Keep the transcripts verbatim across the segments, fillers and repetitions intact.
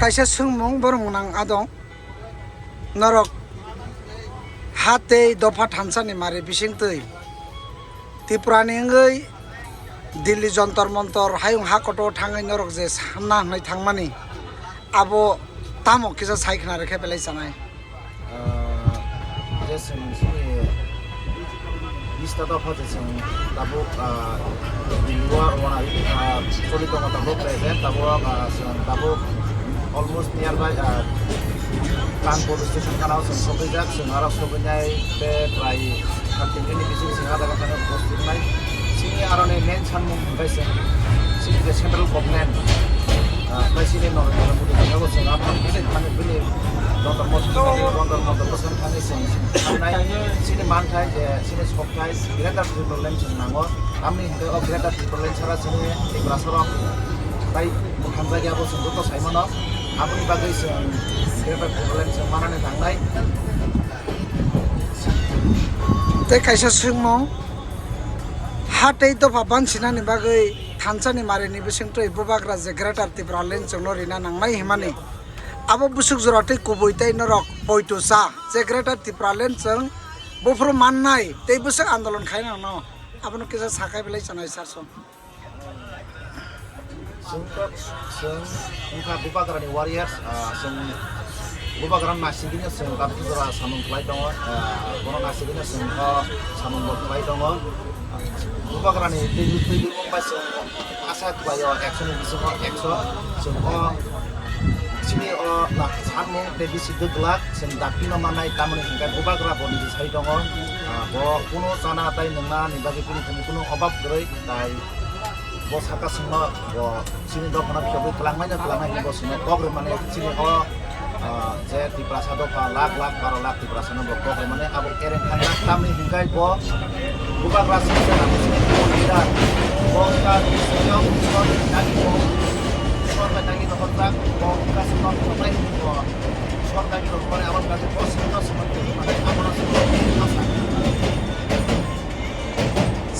Kaisa swngmung borok mwnang adong norok ha tei dopha thansa ni mari bisingtwi Tripura ni wngwi Delhi Jantar Mantar hayung ha kotor thangwi norok je samna hwnwi thangmani abo tamo kisa sai khna rwkhe belai chanai. Ah, je chwng chini bista dopha je chwng tabuk, ah, Delhi o rwna, ah, choli tongo tabuk present tabuk, ah, chwng tabuk almost nearby, ah, Kanpur station gana o chwng sogwi jak, chwng aro sogwi nai tei prai thirty minute bising chwng ah jaga thangwi post wngnai. Chini aro ni main sanmung hwnkhe chwng chini je central government, ah, bai chini Narendra Modi thangwi chwng ah thang bini thangwi bini Jantar Mantar thangwi, Jantar Mantar bwskango thangwi chwng thangnai. Chini manthai je chini sokthai Greater Tipraland chwng nango. Tamni hwnkhe o Greater Tipraland sara chini Tiprasa rok tai mwthangjakya abo chwng joto sai mano. Aboni bagwi chwng Greater Tipraland chwng manani thangnai. Tei kaisa swngmung, ha tei dopha bansinani bagwi thansa ni mari ni bisingtwi bubagra je Greater Tipraland chwngno rina nangnai himani. Abo bwswk jora tei kubui tei norok poito cha je Greater Tipraland chwng buphuru mannai tei bwswk andolon khainai no. Abono kisa sakai belai chanai sir song. Chwng to, chwng wngkha Bubagrani warriors, ah, chwng Bubagrani nasigwino chwng tabuk jora samung khlai tongo, ah, bono nasigwino chwng o samung bo khlai tongo. Bubagrani twi, twi, twi, bai chwng asa khlaio, ekso ni bisingo ekso, chwng o, chini o, na, samung tei bisi gwdlak, chwng dapino mannai, tamoni hwnkhe Bubagra bo niji sai tongo, ah, bo kuno chana tei nwngnani bagwi bini thani kuno obab kwrwi, tai bo saka chwngno bo chini dophano phiyogwi kwlangmano kwlangnai hwnwi bo chwngno kok rwmani chini o, ah, je Tiprasa dopha lakh lakh baro lakh Tiprasano bo kok rwmani abo kereng thangna tamni hwnkhe bo Bubagra songsa nangwi chini leader bo wngkha Suyong Sorkar dagi bo Sorkar dagi rohorjak bo wngkha Suyong Sorkar dagi bo Sorkar dagi rohormani abo wngkha je bo chwngno swngo tongmani abono chwngno asa.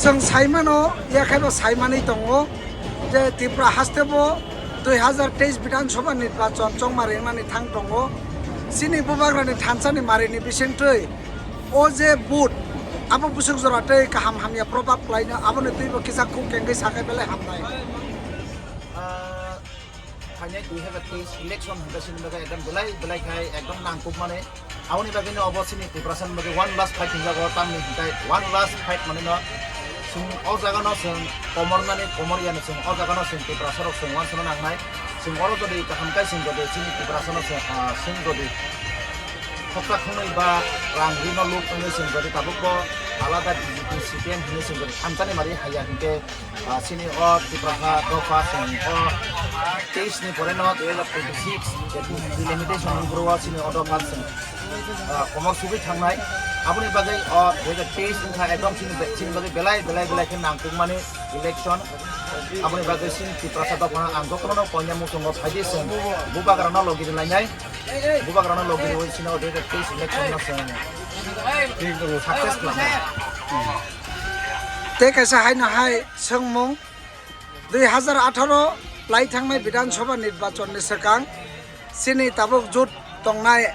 Chwng saimano, yakhaibo saimanwi tongo je Tripura hasteo dui hazar teis Bidhan Sabha nirbachon chongma ringnani thang tongo. Chini Bubagrani thansani marini bisingtwi o je vote, abo bwswk jora tei kaham hamya probab khlaino, aboni twibo kisa khuk kengwi sakai belai hamnai. Ah, phainai dui hazar teis election hwnkhe chini bagwi ekdom belai belai khai ekdom nangkukmani. Aboni bagwino obo chini Tiprasa ni bagwi one last fight hinjago, tamni hwnkhe one last fight manwino chwng o jagano chwng komornani komor yani chwng o jagano chwng Tiprasa rok chwng wansukna nangnai. Chwng oro jodi kaham khe chwng jodi chini Tiprasano chwng, ah, chwng jodi khoksa khwnwi ba rang rino luk wngwi chwng jodi tabukbo alada B J P, C P M hinwi chwng jodi thansani mari haiya hwnkhe, ah, chini o Tiprasa dopha chwng o teis ni pore no dui hazar twenty six delimitation ni boro o chini o dopha chwng, ah, komor sugwi thangnai. Aboni bagwi o dui hazar teis wngkha ekdom chini be-, chini bagwi belai belai belai khe nangkukmani election. Aboni bagwi chini Tiprasa dophano ang jotono koinai muchungo phaidi chwng Bubagrano logi rwlainai. Bubagrano logi rwui chini o dui hazar teis election no chwng success khlainai. Tei kaisa haino hai swngmung, dui hazar atharo lai thangnai Bidhan Sabha nirbachon ni swkang chini tabuk jut tongnai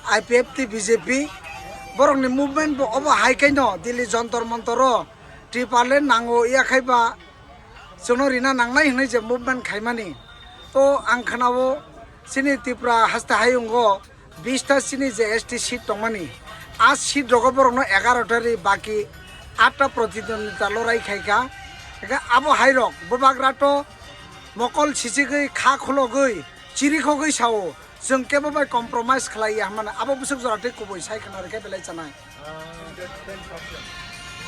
I P F T B J P borokni movement bo obo hai khe no Delhi Jantar Mantar o Tipraland nango yakhai ba chwngno rina nangnai hwnwi je movement khaimani. To ang khwnao chini Tripura haste hayungo bista chini je S T seat tongmani, a seat rogo borokno egarota ri baki atta pratidwondita lorai khaikha. Hingkhe abo hairok Bubagra to mokol sichigwi kha khulogwi chirikhogwi sao, chwng kebo bai compromise khlai ya hwnmano abo bwswk jora tei kubui sai khna rwkhe belai chanai.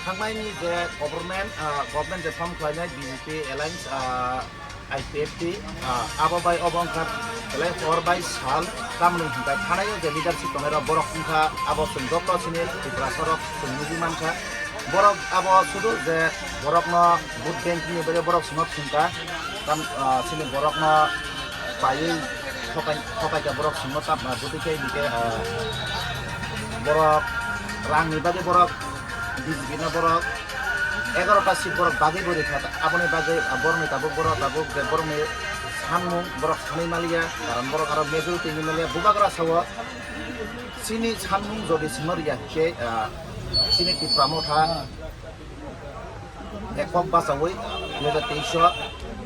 Thangnaini je government, ah, government je form khlainai B J P alliance, ah, I P F T, ah, abo bai obo wngkha belai hor bai sal tamni hwnkhai thanaio je leadership tongnai rok borok wngkha abo chwng joto chini Tiprasa rok chwng nugwi mankha. Borok abo sudu je borokno vote bank ni bagwi borok chwngno thwngkha. Tam, ah, chini borokno paiwi thokai, thokaikha borok chwngno tamo bwtwi khe hinkhe, ah, borok rangni bagwi borok B J P no borok egarota seat borok bagwi bo rikha, aboni bagwi, ah, borokni tabuk borok tabuk je borokni Samung borok sanwi maliya, karon borok aro majority ni maliya, bubagra sao chini samung jodi swngo riya khe, ah, chini Tipra Motha ekok bachawi dui hajar teis o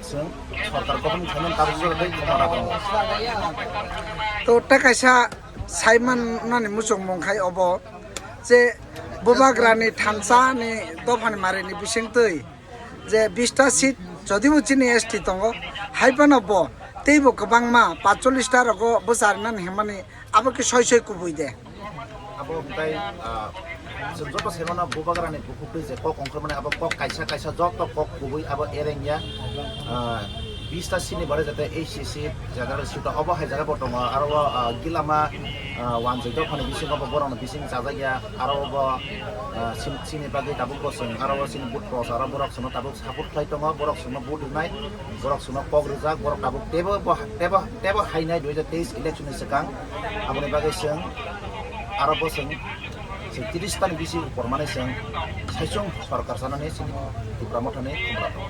chwng sorkar gothon khaimani tabuk jora tei khomora tongo. To ta kaisa saiman nani muchungmung khai obo je bubagrani thansa ni dophani marini bisingtwi je bista seat jodibo chini S T tongo, hai phano bo teibo kwbangma patchollis ta rogo bwcharinani hwnmani abo khe soi soi kubui de. Abo hwnkhe, ah, chwng joto saimano bubagrani bukhuk twi je kok ongkhormani abo kok kaisa kaisa joto kok kubui abo ereng ya. Ah, bista seat ni bare jate A C C general seat obo hai jaga bo tongo, aro o, ah, gilama, ah, wanjwi dophani bisingo bo borokno bising chajak ya, aro bo, ah, sin-, chini bagwi tabuk bo chwng aro o chini vote process aro borok chwngno tabuk support khlai tongo, borok chwngno vote rwnai, borok chwngno kok rijak, borok tabuk teibo bo, teibo, teibo hainai dui hajar teis election ni swkang. Aboni bagwi chwng aro bo chwng, chwng tris ta ni bisi upor mani chwng saichung sorkar sanani chini Tipra Mothani khumra tongo.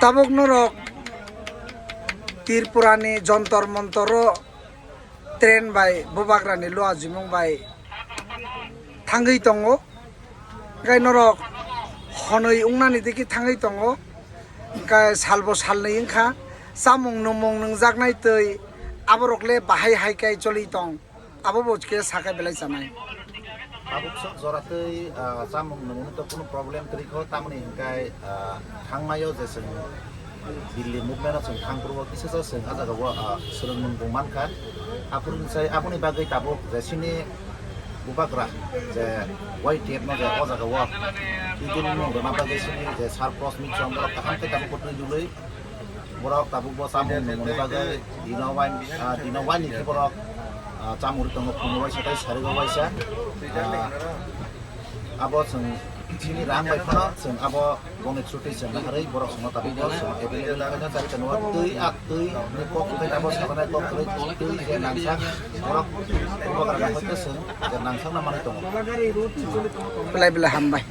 Tabuk norok Tripurani Jontor Montoro train bai bubagrani lua jimung bai thangwi tongo. Hwnkhe norok honoi wngnani digi thangwi tongo. Hwnkhe salbo salnwi wngkha, chamung nwngmung nwngjaknai twi aborok le bahai hai khe choli tong, abo bo khe sakai belai chanai. Tabuk sok jora twi, ah, chamung nwngmung to kunu problem kwrwi kho, tamoni hwnkhe, ah, thangnaio je chwng Delhi movement o chwng thang phuru o kisa sa chwng ah jaga o, ah, swrwngmung bo mankha. Aphuru sai aboni bagwi tabuk je chini bubagra je Y T F no je o jaga o idin mung rwna bagwi chini je Sir Prosmit Chong borok kaham khe tabuk bo twi dului borok tabuk bo chamung nungmani bagwi dino wain, ah, dino wain ni khe borok, ah, chamung ri tongo phungo waisa tei sarigo waisa. Ah, abo chwng chini rang bai phano chwng abo boni chuti chwng naharwi borok chwngno tabuk bo chwng available khaina chari tongo. Twi, ah, twi ni kok hwnkhe abo sabanai kok kwrwi twi je nangsak borok bubagra hwnkhe chwng je nangsakna manwi tongo. Belai belai hambai.